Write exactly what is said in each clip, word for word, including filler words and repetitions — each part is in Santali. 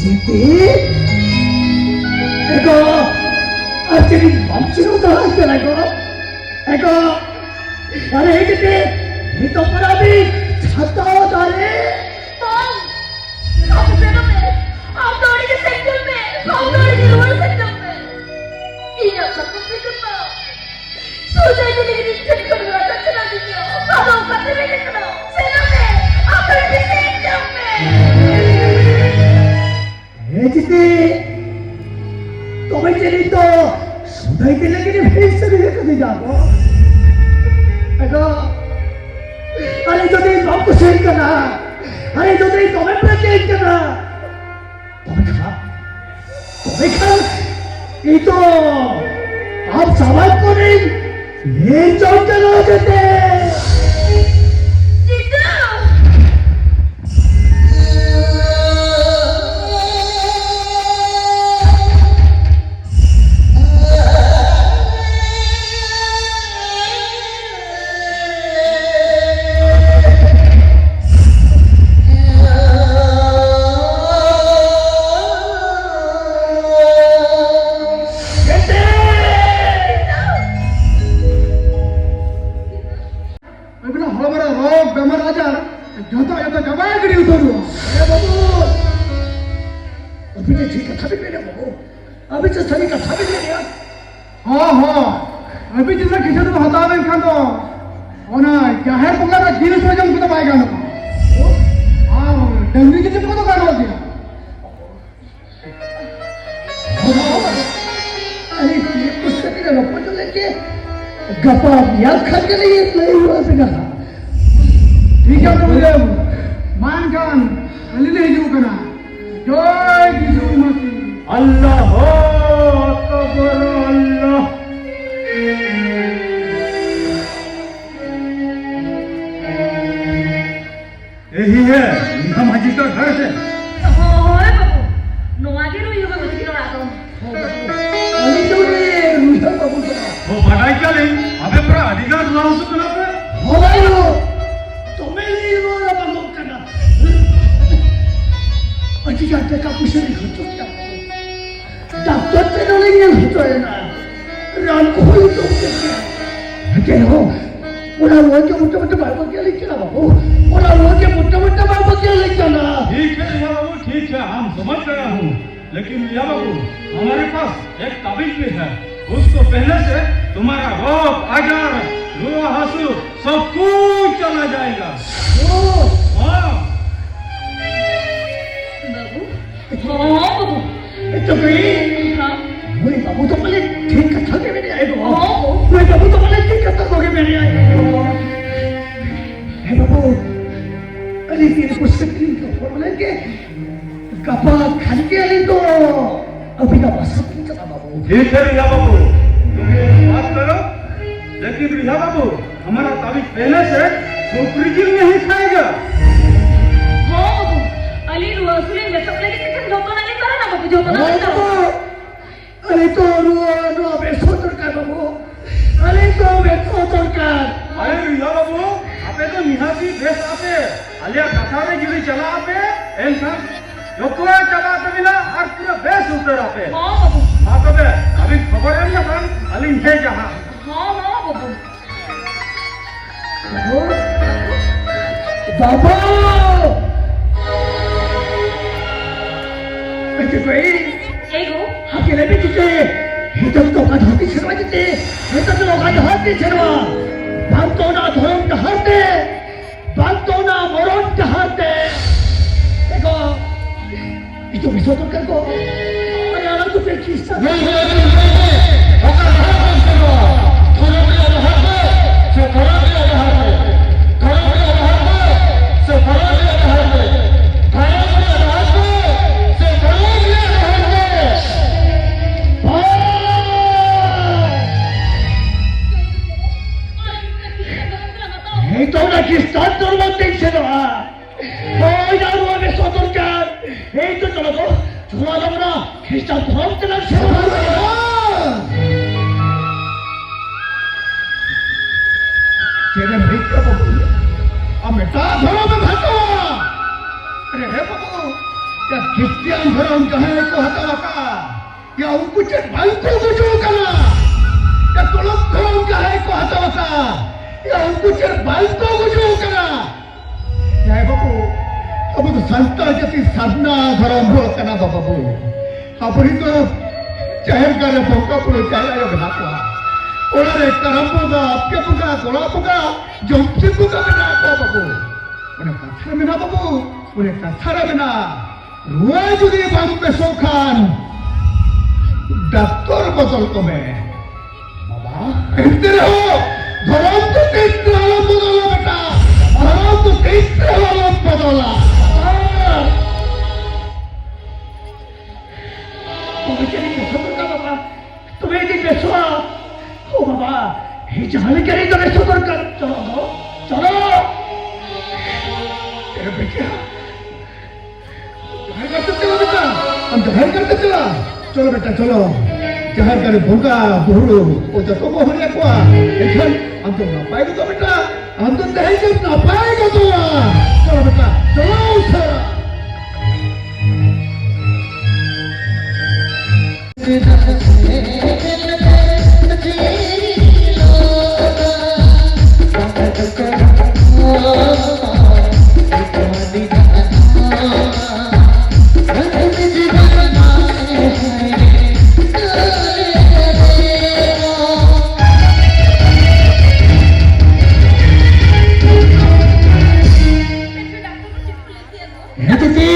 ᱡᱤᱛᱤ? ᱮᱜᱳ, ᱟᱨ ᱪᱮᱫ ᱵᱟᱢ ᱪᱤᱱᱦᱟᱹᱣ ᱫᱟᱲᱮᱭᱟᱜ ᱠᱟᱱᱟ ᱜᱳ? ᱮᱜᱳ, ᱟᱨᱮ ᱦᱮᱡ ᱠᱟᱛᱮ ᱱᱤᱛᱚᱜ ᱯᱟᱨᱟ ᱵᱤ ᱪᱷᱟᱛᱟᱣ ᱫᱟᱨᱮ᱾ ᱵᱟᱝ, ᱟᱢ ᱥᱮᱱᱚᱜ ᱢᱮ᱾ ᱟᱢ ᱫᱚ ᱚᱸᱰᱮ ᱜᱮ ᱥᱮᱱ ᱠᱚᱜ ᱢᱮ᱾ ᱟᱢ ᱫᱚ ᱚᱸᱰᱮ ᱜᱮ ᱨᱩᱣᱟᱹᱲ ᱥᱮᱱ ᱠᱚᱜ ᱢᱮ᱾ ᱤᱧ ᱟᱢ ᱥᱟᱶᱛᱮ ᱥᱮᱱᱚᱜ ᱢᱮ᱾ ᱥᱩᱡᱟ ᱤᱫᱤ ᱞᱟᱹᱜᱤᱫ ᱤᱧ ᱴᱷᱮᱱ ᱠᱷᱚᱱ ᱨᱟᱠᱟᱵ ᱪᱟᱞᱟᱣ ᱞᱤᱧᱟ᱾ ᱟᱫᱚ ᱚᱠᱟᱛᱮ ᱢᱮᱱᱟᱜ ᱠᱟᱱᱟ? ᱥᱮᱱᱚᱜ ᱢᱮ᱾ ᱟᱢ ᱫᱚ ᱤᱧ ᱴᱷᱮᱱ ᱥᱮᱱ ᱪᱟᱞᱟᱜ ᱢᱮ᱾ ᱦᱮᱸ ᱡᱤᱛᱤ, ᱛᱚᱵᱮ ᱪᱮᱫ ᱤᱧ ᱫᱚ ᱥᱩᱡᱟ ᱤᱫᱤ ᱞᱟᱹᱜᱤᱫ ᱮᱢ ᱦᱮᱡ ᱥᱟᱹᱨᱤ ᱟᱠᱟᱫᱤᱧᱟ ᱜᱳ? ᱮᱜᱳ, ᱟᱨᱮ ᱡᱩᱫᱤ ᱵᱟᱢ ᱠᱩᱥᱤᱭᱟᱹᱧ ᱠᱟᱱᱟ, ᱟᱨᱮ ᱡᱩᱫᱤ ᱫᱚᱢᱮᱢ ᱨᱟᱹᱜᱤᱭᱟᱹᱧ ᱠᱟᱱᱟ, ᱛᱚᱵᱮ ᱠᱷᱟᱱ, ᱛᱚᱵᱮ ᱠᱷᱟᱱ ᱤᱧ ᱫᱚ ᱟᱢ ᱥᱟᱢᱟᱝ ᱠᱷᱚᱱᱤᱧ ᱧᱤᱨ ᱡᱚᱝ ᱠᱟᱱᱟ ᱡᱮᱛᱮ᱾ ᱪᱤᱛᱟᱹ! ᱟᱹᱵᱤᱱᱟᱜ ᱦᱚᱲᱢᱚ ᱨᱮ ᱨᱳᱜᱽ, ᱵᱮᱢᱟᱨ ᱟᱡᱟᱨ ᱡᱚᱛᱚ, ᱡᱚᱛᱚ ᱪᱟᱵᱟ ᱜᱤᱰᱤ ᱩᱛᱟᱹᱨᱚᱜᱼᱟ᱾ ᱮ ᱵᱟᱹᱵᱩ, ᱟᱹᱵᱤᱱ ᱫᱚ ᱪᱮᱫ ᱠᱟᱛᱷᱟ ᱵᱤᱱ ᱢᱮᱱᱟ ᱵᱟᱹᱵᱩ? ᱟᱹᱵᱤᱱ ᱪᱮᱫ ᱥᱟᱹᱨᱤ ᱠᱟᱛᱷᱟ ᱵᱤᱱ ᱢᱮᱱᱮᱫᱼᱟ? ᱦᱚᱸ, ᱦᱚᱸ᱾ ᱟᱹᱵᱤᱱ ᱪᱮᱛᱟᱱ ᱠᱤᱪᱷᱩ ᱫᱚ ᱦᱟᱛᱟᱣ ᱞᱮᱱᱠᱷᱟᱱ ᱫᱚ ᱚᱱᱟ ᱡᱟᱦᱮᱨ ᱵᱚᱸᱜᱟ ᱨᱮ ᱡᱤᱞ ᱩᱛᱩ ᱡᱚᱢ ᱠᱚᱫᱚ ᱵᱟᱭ ᱜᱟᱱᱚᱜᱼᱟ᱾ ᱟᱨ ᱰᱟᱹᱝᱨᱤ ᱡᱤᱞ ᱠᱚᱫᱚ ᱜᱟᱱᱚᱜ ᱜᱮᱭᱟ᱾ ᱟᱹᱰᱤ ᱪᱮᱫ ᱠᱚ ᱥᱟᱹᱨᱤ ᱨᱚᱯᱚᱲ ᱞᱮᱱ ᱜᱮ᱾ ᱜᱟᱯᱟ ᱢᱮᱭᱟᱝ ᱠᱷᱟᱱ ᱜᱮᱞᱮ ᱞᱟᱹᱭ ᱨᱩᱣᱟᱹᱲ ᱟᱯᱮ ᱠᱟᱱᱟ᱾ ᱴᱷᱤᱠ ᱜᱮᱭᱟ ᱵᱟᱹᱵᱩ᱾ ᱢᱟ ᱮᱱᱠᱷᱟᱱ ᱟᱹᱞᱤᱧ ᱞᱤᱧ ᱦᱤᱡᱩᱜ ᱠᱟᱱᱟ᱾ ᱡᱚᱭ ᱡᱤᱥᱩ ᱢᱟᱥᱤ᱾ ᱟᱞᱞᱟᱦᱩ ᱟᱠᱵᱟᱨ, ᱟᱞᱞᱟᱦ᱾ ᱮ ᱦᱤ ᱦᱮ, ᱤᱧ ᱦᱚᱸ ᱢᱟᱹᱡᱷᱤ ᱠᱚ ᱜᱷᱟᱴ ᱥᱮ᱾ ᱦᱳᱭ ᱵᱟᱹᱵᱩ, ᱱᱚᱣᱟ ᱜᱮ ᱨᱩᱭ ᱦᱩᱭᱩᱜ ᱛᱟᱹᱠᱤᱱ ᱚᱲᱟᱜ ᱫᱚ᱾ ᱟᱹᱞᱤᱧ ᱫᱚ ᱩᱱᱤ ᱨᱩᱭᱦᱟᱹ ᱵᱟᱹᱵᱩ ᱠᱟᱱᱟ᱾ ᱦᱚᱸ, ᱵᱟᱰᱟᱭ ᱠᱮᱫᱟᱞᱤᱧ, ᱟᱯᱮ ᱯᱮᱲᱟ ᱟᱹᱰᱤ ᱜᱟᱱ ᱨᱩᱣᱟᱹ ᱦᱟᱹᱥᱩ ᱠᱟᱱᱟ ᱯᱮ᱾ ᱦᱳᱭ ᱵᱟᱹᱵᱩ, ᱫᱚᱢᱮ ᱞᱤᱧ ᱨᱩᱣᱟᱹ ᱨᱟᱵᱟᱝᱚᱜ ᱠᱟᱱᱟ᱾ ᱪᱤᱠᱟᱹ ᱴᱟᱠᱟ ᱯᱩᱭᱥᱟᱹ ᱞᱤᱧ ᱠᱷᱚᱨᱪᱚ ᱠᱮᱫᱟ? ᱰᱟᱠᱛᱚᱨ ᱴᱷᱮᱱ ᱦᱚᱸᱞᱤᱧ ᱧᱮᱞ ᱦᱚᱪᱚᱭᱮᱱᱟ, ᱨᱟᱱ ᱠᱚᱦᱚᱸ ᱞᱤᱧ ᱡᱚᱢ ᱠᱮᱫ ᱜᱮᱭᱟ᱾ ᱮᱱᱛᱮ ᱨᱮᱦᱚᱸ ᱚᱱᱟ ᱨᱩᱣᱟᱹ ᱜᱮ ᱢᱚᱴᱟ ᱢᱚᱴᱟ ᱵᱟᱭ ᱵᱟᱹᱜᱤᱭᱟᱞᱤᱧ ᱠᱟᱱᱟ ᱵᱟᱹᱵᱩ, ᱚᱱᱟ ᱨᱩᱣᱟᱹ ᱜᱮ ᱢᱚᱴᱟ ᱢᱚᱴᱟ ᱵᱟᱭ ᱵᱟᱹᱜᱤᱭᱟᱞᱤᱧ ᱠᱟᱱᱟ᱾ ठीक है रिया बाबू, ठीक है, हम समझ गया हूँ। लेकिन रिया बाबू, हमारे पास एक ताबीज भी है, उसको पहनने से तुम्हारा रोग, आजार, रुआ, हंसू सब कुछ चला जाएगा। हाँ। बाबू, हाँ, बाबू। ए, तो गई। हाँ। वही बाबू तो बोले, ठीक कथा के मेरे आए को। हाँ। वही बाबू तो बोले, ठीक कथा को के मेरे आए को। हे बाबू, अरे तेरे को सिकरी को बोलेंगे। ᱜᱟᱯᱟ ᱠᱷᱟᱱ ᱜᱮ ᱟᱹᱞᱤᱧ ᱫᱚ ᱟᱹᱵᱤᱱᱟᱜ ᱵᱟᱥᱟ ᱛᱮᱞᱤᱧ ᱪᱟᱞᱟᱜᱼᱟ ᱵᱟᱹᱵᱩ᱾ ᱴᱷᱤᱠ ᱜᱮ ᱨᱤᱦᱟ ᱵᱟᱹᱵᱩ, तुम लोग बात करो, लेकिन रिहा बाबू, हमारा ताबीज पहले से सुपरी जिल नहीं खाएगा। ᱦᱚᱸ ᱵᱟᱹᱵᱩ, ᱟᱹᱞᱤᱧ ᱨᱩᱣᱟᱹ ᱦᱟᱹᱥᱩ ᱞᱤᱧ ᱵᱮᱥᱚᱜ ᱞᱟᱹᱜᱤᱫ ᱛᱮ ᱡᱚᱛᱚᱱᱟᱜ ᱞᱤᱧ ᱯᱟᱞᱚᱱᱟ ᱵᱟᱹᱵᱩ, ᱡᱚᱛᱚᱱᱟᱜ ᱞᱤᱧ ᱯᱟᱞᱚᱱᱟ᱾ ᱟᱞᱮ ᱛᱚ ᱨᱩᱣᱟᱹ ᱱᱚᱣᱟ ᱵᱮᱥᱚᱜ ᱫᱚᱨᱠᱟᱨ ᱵᱟᱹᱵᱩ, ᱟᱞᱮ ᱛᱚ ᱵᱮᱥᱚᱜ ᱫᱚᱨᱠᱟᱨ᱾ ᱟᱨᱮ ᱨᱤᱦᱟ ᱵᱟᱹᱵᱩ, ᱟᱯᱮ ᱫᱚ ᱱᱤᱦᱟᱹᱛᱤ ᱵᱮᱥ ᱟᱯᱮ, ᱟᱞᱮᱭᱟᱜ ᱠᱟᱛᱷᱟ ᱨᱮ ᱡᱩᱫᱤ ᱪᱟᱞᱟᱜ ᱟᱯᱮ, ᱮᱱᱠᱷᱟᱱ ᱡᱚᱛᱚᱣᱟᱜ ᱪᱟᱵᱟᱜ ᱛᱟᱹᱵᱤᱱᱟ ᱟᱨ ᱯᱩᱨᱟᱹ ᱵᱮᱥ ᱩᱛᱟᱹᱨ ᱟᱯᱮ᱾ ᱦᱚᱸ ᱵᱟᱹᱵᱩ᱾ ᱢᱟ ᱛᱚᱵᱮ, ᱟᱹᱵᱤᱱ ᱠᱷᱚᱵᱚᱨ ᱮᱢ ᱞᱮᱠᱷᱟᱱ ᱟᱹᱞᱤᱧ ᱦᱮᱡ ᱟᱦᱟᱸᱜ᱾ ᱦᱚᱸ, ᱦᱚᱸ ᱵᱟᱹᱵᱩ᱾ ᱵᱟᱹᱵᱩ! ᱮ ᱪᱮᱫ ᱠᱚ, ᱮᱭ? ᱪᱮᱫ ᱜᱳ? ᱦᱟᱯᱮ ᱞᱟᱹᱭ ᱢᱮ ᱪᱤᱠᱟᱹ? ᱱᱤᱛᱚᱜ ᱫᱚ ᱚᱠᱟ ᱰᱟᱦᱟᱨ ᱛᱮ ᱥᱮᱱᱚᱜᱼᱟ ᱪᱤᱠᱟᱹ? ᱱᱤᱛᱚᱜ ᱫᱚ ᱚᱠᱟ ᱰᱟᱦᱟᱨ ᱛᱮ ᱥᱮᱱᱚᱜᱼᱟ? ᱵᱟᱝ ᱛᱚ ᱚᱱᱟ ᱫᱷᱚᱨᱚᱢ ᱰᱟᱦᱟᱨ ᱛᱮ, ᱵᱟᱝ ᱛᱚ ᱚᱱᱟ ᱢᱚᱨᱚᱱ ᱰᱟᱦᱟᱨ ᱛᱮ᱾ ᱮ ᱜᱳ, ᱤᱧ ᱫᱚ ᱵᱤᱥᱚ ᱫᱚᱨᱠᱟᱨ ᱜᱳ᱾ ᱟᱨᱮ ᱟᱲᱟᱝ ᱫᱚ ᱯᱮ ᱠᱷᱤᱥᱴᱟᱱ᱾ ᱞᱟᱹᱭ ᱢᱮ, ᱞᱟᱹᱭ ᱢᱮ, ᱞᱟᱹᱭ ᱢᱮ᱾ ᱚᱠᱟ ᱰᱟᱦᱟᱨ ᱛᱮᱢ ᱥᱮᱱᱚᱜᱼᱟ? ᱫᱷᱚᱨᱚᱢ ᱨᱮᱭᱟᱜ ᱰᱟᱦᱟᱨ ᱛᱮ ᱥᱮ ᱫᱷᱚᱨᱚᱢ ᱨᱮᱭᱟᱜ ᱰᱟᱦᱟᱨ ᱛᱮ? ᱫᱷᱚᱨᱚᱢ ᱨᱮᱭᱟᱜ ᱰᱟᱦᱟᱨ ᱛᱮ ᱥᱮ ᱫᱷᱚᱨᱚᱢ ᱨᱮᱭᱟᱜ ᱰᱟᱦᱟᱨ ᱛᱮ? ᱫᱷᱚᱨᱚᱢ ᱨᱮᱭᱟᱜ ᱰᱟᱦᱟᱨ ᱛᱮ ᱥᱮ ᱫᱷᱚᱨᱚᱢ ᱨᱮᱭᱟᱜ ᱰᱟᱦᱟᱨ ᱛᱮ? ᱵᱟᱝ! ᱱᱤᱛᱚᱜ ᱫᱚ ᱠᱷᱨᱤᱥᱴᱟᱱ ᱫᱷᱚᱨᱢᱚ ᱛᱮᱧ ᱥᱮᱱᱚᱜᱼᱟ᱾ ᱦᱳᱭ, ᱟᱨ ᱱᱚᱣᱟ ᱜᱮ ᱥᱚᱫᱚᱨ ᱠᱟᱱ᱾ ᱮᱭ ᱛᱚ, ᱪᱚᱞᱚ ᱛᱚ, ᱪᱚᱞᱚ ᱟᱞᱟᱝ ᱚᱱᱟ ᱠᱷᱨᱤᱥᱴᱟᱱ ᱫᱷᱚᱨᱚᱢ ᱛᱮᱞᱟᱝ ᱥᱮᱱᱚᱜᱼᱟ᱾ ᱪᱮᱫ ᱮᱢ ᱞᱟᱹᱭ ᱠᱮᱫᱟ ᱵᱟᱹᱵᱩ? ᱟᱢ ᱮᱴᱟᱜ ᱫᱷᱚᱨᱚᱢ ᱮᱢ ᱦᱟᱛᱟᱣᱟ? ᱟᱨᱮ ᱦᱮᱸ ᱵᱟᱹᱵᱩ, ᱭᱟ ᱠᱷᱨᱤᱥᱴᱤᱭᱟᱱ ᱫᱷᱚᱨᱚᱢ ᱡᱟᱦᱟᱸᱭ ᱠᱚ ᱦᱟᱛᱟᱣ ᱟᱠᱟᱫᱼᱟ, ᱭᱟ ᱩᱱᱠᱩ ᱪᱮᱫ ᱵᱟᱝ ᱠᱚ ᱜᱩᱡᱩᱜ ᱠᱟᱱᱟ? ᱭᱟ ᱠᱚᱞᱚᱢ ᱫᱷᱚᱨᱚᱢ ᱡᱟᱦᱟᱸᱭ ᱠᱚ ᱦᱟᱛᱟᱣ ᱟᱠᱟᱫᱼᱟ, ᱭᱟ ᱩᱱᱠᱩ ᱪᱮᱫ ᱵᱟᱝ ᱠᱚ ᱜᱩᱡᱩᱜ ᱠᱟᱱᱟ? ᱡᱟᱦᱟᱸᱭ ᱵᱟᱹᱵᱩ, ᱟᱵᱚ ᱫᱚ ᱥᱟᱱᱛᱟᱲ ᱡᱟᱹᱛᱤ ᱥᱟᱨᱱᱟ ᱫᱷᱚᱨᱚᱢ ᱦᱚᱲ ᱠᱟᱱᱟ ᱵᱚ ᱵᱟᱹᱵᱩ᱾ ᱟᱵᱚᱨᱮᱱ ᱫᱚ ᱡᱟᱦᱮᱨ ᱜᱟᱲ ᱨᱮ ᱵᱚᱸᱜᱟ ᱵᱩᱨᱩ ᱡᱟᱦᱮᱨ ᱟᱭᱳ ᱢᱮᱱᱟᱜ ᱠᱚᱣᱟ, ᱚᱲᱟᱜ ᱨᱮ ᱠᱟᱨᱟᱢ ᱵᱚᱸᱜᱟ, ᱟᱯᱮ ᱵᱚᱸᱜᱟ, ᱜᱚᱲᱟ ᱵᱚᱸᱜᱟ, ᱡᱚᱢᱥᱤᱢ ᱵᱚᱸᱜᱟ ᱢᱮᱱᱟᱜ ᱠᱚᱣᱟ ᱵᱟᱹᱵᱩ᱾ ᱚᱱᱮ ᱠᱟᱛᱷᱟ ᱨᱮ ᱢᱮᱱᱟᱜᱼᱟ ᱵᱟᱹᱵᱩ, ᱚᱱᱮ ᱠᱟᱛᱷᱟ ᱨᱮ ᱢᱮᱱᱟᱜᱼᱟ, ᱨᱩᱣᱟᱹ ᱡᱩᱫᱤ ᱵᱟᱝ ᱵᱮᱥᱚᱜ ᱠᱷᱟᱱ ᱰᱟᱠᱛᱚᱨ ᱵᱚᱫᱚᱞ ᱠᱚᱢᱮ᱾ ᱵᱟᱵᱟ, ᱮᱱᱛᱮ ᱨᱮᱦᱚᱸ ᱫᱷᱚᱨᱚᱢ ᱫᱚ ᱛᱤᱥ ᱨᱮᱦᱚᱸ ᱟᱞᱚᱢ ᱵᱚᱫᱚᱞᱟ ᱵᱮᱴᱟ, ᱫᱷᱚᱨᱚᱢ ᱫᱚ ᱛᱤᱥ ᱨᱮᱦᱚᱸ ᱟᱞᱚᱢ ᱵᱚᱫᱚᱞᱟ᱾ ᱵᱟᱵᱟ, ᱛᱚᱵᱮ ᱪᱮᱫ ᱤᱧ ᱵᱮᱥᱚᱜ ᱫᱚᱨᱠᱟᱨ ᱵᱟᱵᱟ? ᱛᱚᱵᱮ ᱤᱧ ᱵᱮᱥᱚᱜᱼᱟ? ᱳ ᱵᱟᱵᱟ, ᱡᱟᱦᱟᱸ ᱞᱮᱠᱟ ᱤᱧ ᱫᱚ ᱵᱮᱥᱚᱜ ᱫᱚᱨᱠᱟᱨ᱾ ᱪᱚᱞᱚ ᱜᱚ, ᱪᱚᱞᱚ᱾ ᱮ ᱵᱮᱴᱟ, ᱡᱟᱦᱮᱨ ᱜᱟᱲ ᱛᱮ ᱪᱟᱞᱟᱜ ᱵᱮᱴᱟ, ᱟᱢ ᱡᱟᱦᱮᱨ ᱜᱟᱲ ᱛᱮ ᱪᱟᱞᱟᱜ᱾ ᱪᱚᱞᱚ ᱵᱮᱴᱟ, ᱪᱚᱞᱚ᱾ ᱡᱟᱦᱮᱨ ᱜᱟᱲ ᱨᱮ ᱵᱚᱸᱜᱟ ᱵᱩᱨᱩ ᱠᱚ ᱡᱚᱛᱚ ᱵᱚ ᱦᱚᱦᱚᱭᱟ ᱠᱚᱣᱟ᱾ ᱮᱱᱠᱷᱟᱱ ᱟᱢ ᱫᱚ ᱱᱟᱯᱟᱭ ᱜᱚᱫᱚᱜ ᱵᱮᱴᱟ, ᱟᱢ ᱫᱚ ᱛᱮᱦᱮᱧ ᱜᱮᱢ ᱱᱟᱯᱟᱭ ᱜᱚᱫᱚᱜᱼᱟ᱾ ᱪᱚᱞᱚ ᱵᱮᱴᱟ, ᱪᱚᱞᱚ ᱩᱥᱟᱹᱨᱟ᱾ ᱦᱮᱸ ᱫᱤᱫᱤ,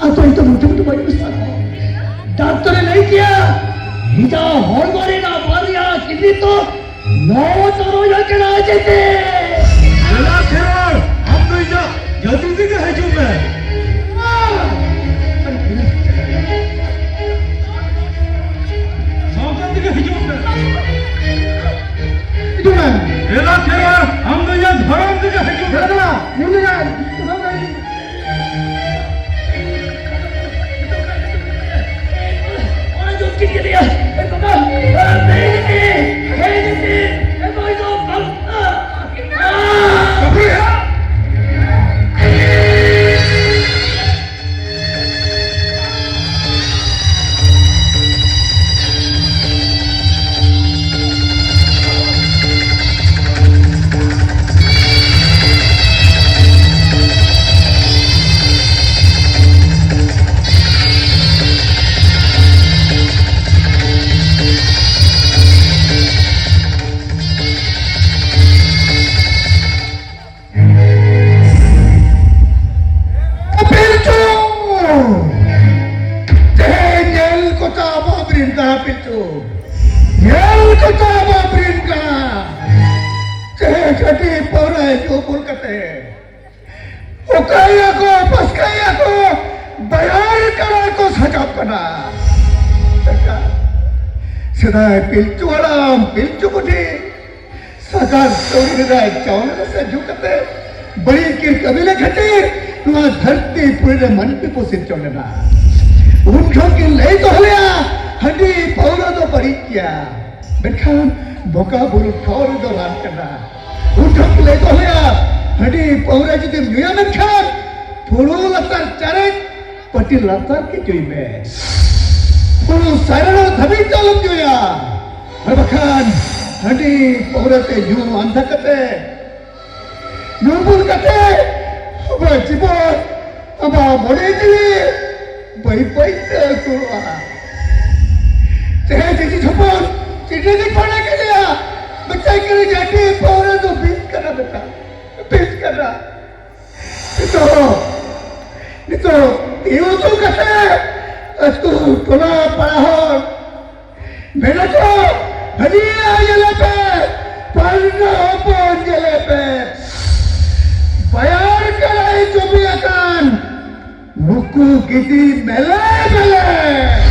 ᱟᱫᱚ ᱤᱧ ᱫᱚ ᱢᱚᱴᱮ ᱢᱚᱴᱮ ᱵᱟᱹᱧ ᱵᱩᱡᱷᱟᱹᱣᱟ᱾ ᱰᱟᱠᱛᱚᱨᱮ ᱞᱟᱹᱭ ᱠᱮᱭᱟ, ᱤᱧᱟᱹᱜ ᱦᱚᱲᱢᱚ ᱨᱮᱱᱟᱜ ᱵᱟᱨᱭᱟ ᱠᱤᱰᱱᱤ ᱫᱚ ᱱᱚᱣᱟ ᱛᱚᱨᱚᱡ ᱟᱠᱟᱱᱟ ᱪᱮᱛᱮ᱾ ᱮᱞᱟ ᱠᱷᱮᱨᱣᱟᱲ, ᱟᱢ ᱫᱚ ᱤᱧᱟᱹᱜ ᱡᱟᱹᱛᱤ ᱛᱮᱜᱮ ᱦᱤᱡᱩᱜ ᱢᱮ᱾ ᱥᱟᱶᱛᱟ ᱛᱮᱜᱮ ᱦᱤᱡᱩᱜ ᱢᱮ᱾ ᱦᱤᱡᱩᱜ ᱢᱮ᱾ ᱮᱞᱟ ᱠᱷᱮᱨᱣᱟᱲ, ᱟᱢ ᱫᱚ ᱤᱧᱟᱹᱜ ᱫᱷᱚᱨᱚᱢ ᱛᱮᱜᱮ ᱦᱤᱡᱩᱜ ᱢᱮ᱾ ᱫᱟᱫᱟ, ᱧᱮᱞ ᱢᱮ᱾ ᱚᱱᱟ ᱡᱚᱢ ᱠᱮᱫ ᱜᱮᱞᱮᱭᱟ᱾ ᱮ ᱵᱟᱵᱟ, ᱮ ᱵᱟᱵᱟ, ᱮ ᱵᱟᱵᱟ, ᱮ ᱵᱟᱵᱟ, ᱮ ᱵᱟᱵᱟ, ᱮ ᱵᱟᱵᱟ᱾ ᱵᱟᱯᱨᱮ! ᱦᱟᱺᱰᱤ ᱯᱟᱹᱣᱨᱟᱹ ᱧᱩ ᱵᱩᱞ ᱠᱟᱛᱮ ᱚᱠᱟᱭᱟ ᱠᱚ, ᱯᱟᱥᱠᱟᱭᱟ ᱠᱚ, ᱵᱟᱭᱟᱨ ᱠᱟᱱᱟ ᱠᱚ, ᱥᱟᱡᱟᱣ ᱠᱟᱱᱟ᱾ ᱥᱮᱫᱟᱭ ᱯᱤᱞᱪᱩ ᱦᱟᱲᱟᱢ, ᱯᱤᱞᱪᱩ ᱵᱩᱰᱷᱤ ᱥᱟᱜᱟᱲ ᱥᱟᱹᱣᱲᱤ ᱨᱮ ᱪᱟᱣᱞᱮ ᱨᱟᱥᱟ ᱡᱩ ᱠᱟᱛᱮ ᱵᱟᱹᱲᱤᱡ ᱠᱤᱱ ᱠᱟᱹᱢᱤ ᱞᱮ ᱠᱷᱟᱹᱛᱤᱨ ᱱᱚᱣᱟ ᱫᱷᱟᱹᱨᱛᱤ ᱯᱩᱨᱤ ᱨᱮ ᱢᱟᱹᱱᱢᱤ ᱠᱚ ᱥᱤᱨᱡᱚᱱ ᱞᱮᱱᱟ᱾ ᱩᱱ ᱡᱚᱠᱷᱚᱱ ᱠᱤᱱ ᱞᱟᱹᱭ ᱫᱚᱦᱚ ᱞᱮᱭᱟ, ᱦᱟᱺᱰᱤ ᱯᱟᱹᱣᱨᱟᱹ ᱫᱚ ᱵᱟᱹᱲᱤᱡ ᱜᱮᱭᱟ, ᱢᱮᱱᱠᱷᱟᱱ ᱵᱚᱸᱜᱟ ᱵᱩᱨᱩ ᱴᱷᱟᱶ ᱨᱮᱫᱚ ᱨᱟᱱ ᱠᱟᱱᱟ᱾ ᱩᱱ ᱡᱚᱠᱷᱚᱱ ᱠᱤᱱ ᱞᱟᱹᱭ ᱫᱚᱦᱚ ᱞᱮᱭᱟ, ᱦᱟᱺᱰᱤ ᱯᱟᱹᱣᱨᱟᱹ ᱡᱩᱫᱤᱢ ᱧᱩᱭᱟ ᱢᱮᱱᱠᱷᱟᱱ ᱯᱷᱩᱲᱩ ᱞᱟᱛᱟᱨ ᱪᱟᱨᱮᱡ ᱯᱟᱹᱴᱤ ᱞᱟᱛᱟᱨ ᱜᱮ ᱡᱩᱭ ᱢᱮ᱾ ᱯᱷᱩᱲᱩ ᱥᱟᱭᱨᱟᱲ ᱫᱷᱟᱹᱵᱤᱡ ᱫᱚ ᱟᱞᱚᱢ ᱧᱩᱭᱟ᱾ ᱟᱨ ᱵᱟᱠᱷᱟᱱ ᱦᱟᱺᱰᱤ ᱯᱟᱹᱣᱨᱟᱹ ᱛᱮ ᱧᱩ ᱟᱱᱫᱷᱟ ᱠᱟᱛᱮ, ᱧᱩ ᱵᱩᱞ ᱠᱟᱛᱮ ᱟᱢᱟᱜ ᱡᱤᱵᱚᱱ, ᱟᱢᱟᱜ ᱢᱚᱱᱮ ᱡᱤᱣᱤ ᱵᱟᱹᱭ ᱵᱟᱹᱭ ᱛᱮ ᱟᱹᱥᱩᱲᱚᱜᱼᱟ᱾ ᱛᱮᱦᱮᱧ ᱡᱩᱫᱤ ᱦᱚᱯᱚᱱ ᱪᱤᱴᱷᱤ ᱜᱮ ᱯᱟᱲᱦᱟᱣ ᱠᱮᱫᱮᱭᱟ, ᱢᱮᱛᱟᱭ ᱠᱟᱱᱟ ᱡᱮ ᱦᱟᱺᱰᱤ ᱯᱟᱹᱣᱨᱟᱹ ᱫᱚ ᱵᱤᱥ ᱠᱟᱱᱟ ᱵᱮᱴᱟ, ᱵᱤᱥ ᱠᱟᱱᱟ᱾ ᱱᱤᱛᱚᱜ, ᱱᱤᱛᱚᱜ ᱛᱤᱸᱜᱩ ᱠᱟᱛᱮ ᱟᱹᱛᱩ ᱴᱚᱞᱟ ᱯᱟᱲᱟ ᱦᱚᱲ ᱢᱮᱱᱟ ᱠᱚ, ᱦᱟᱹᱱᱤᱭᱟᱹ ᱧᱮᱞᱮ ᱯᱮ, ᱯᱟᱨᱱᱟ ᱦᱚᱯᱚᱱ ᱧᱮᱞᱮ ᱯᱮ, ᱵᱟᱭᱟᱨ ᱠᱟᱱᱟᱭ ᱡᱚᱵᱤ ᱟᱠᱟᱱ, ᱱᱩᱠᱩ ᱜᱤᱫᱤ ᱢᱮᱞᱮ ᱢᱮᱞᱮ᱾